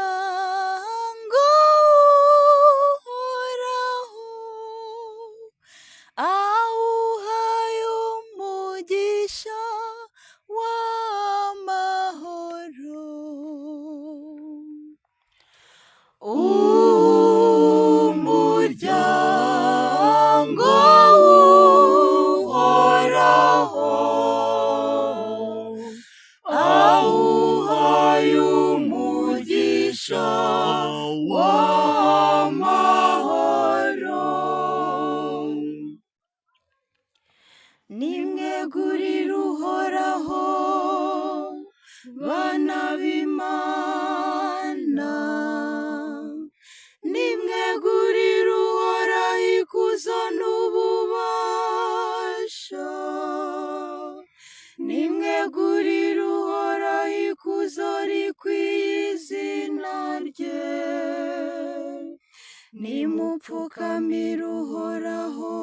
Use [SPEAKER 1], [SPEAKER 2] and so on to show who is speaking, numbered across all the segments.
[SPEAKER 1] Umuryango uhoraho awuhaye umugisha w'amahoro. Umuryango uhoraho awuhaye umugisha w'amahoro. Nimwegurire Uhoraho, bana b'Imana, nimwegurire Uhoraho ikuzo n'ububasha, nimwegurire Uhoraho ikuzo rikwiye izina rye, nimupfukamire Uhoraho,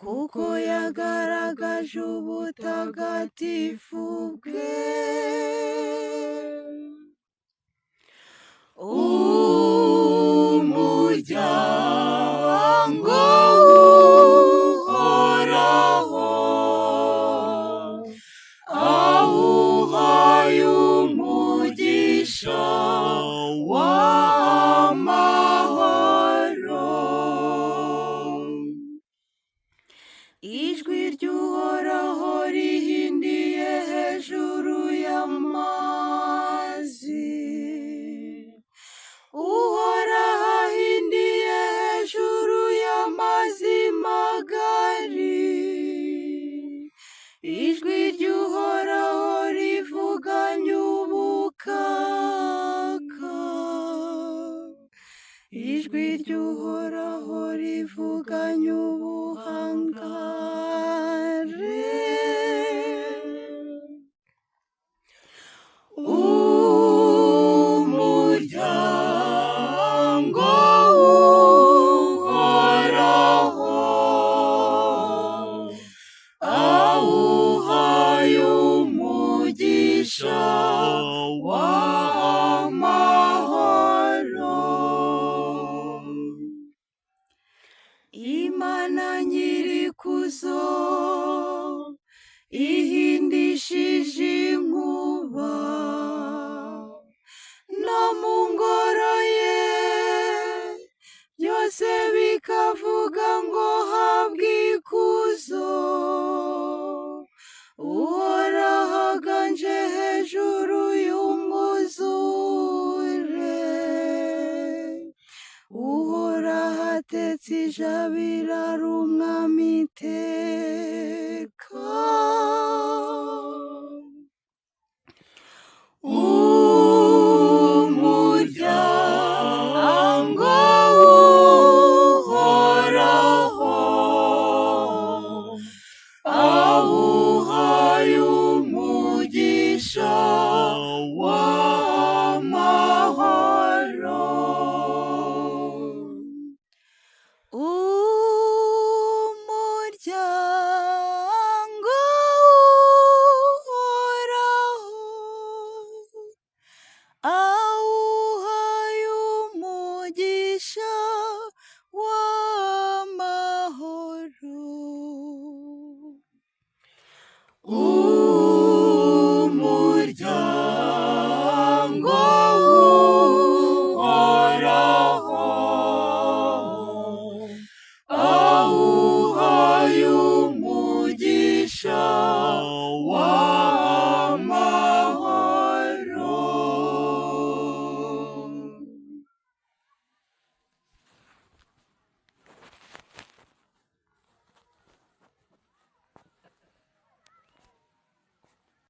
[SPEAKER 1] kuko yagaragaje ubutagatifu bwe. Umuryango uhoraho awuhaye umugisha w'amahoro. Ijwi ry'Uhoraho rihindiye hejuru y'amazi, Uhoraho ahindiye hejuru y'amazi magari. Ijwi ry'Uhoraho rivuganye ubukaka, ijwi ry'Uhoraho rivuganye ubuhangare. Umuryango uhoraho awuhaye umugisha w'amahoro. Imana nyir'ikuzo ihindishije inkuba, no mu ngoro ye byose bikavuga ngo habwe ikuzo. Uhoraho aganje hejuru y'umwuzure, Uhoraho atetse ijabiro ari umwami iteka. Umuryango uhoraho awuhaye umugisha w'amahoro. Umuryango uhoraho awuhaye umugisha w'amahoro.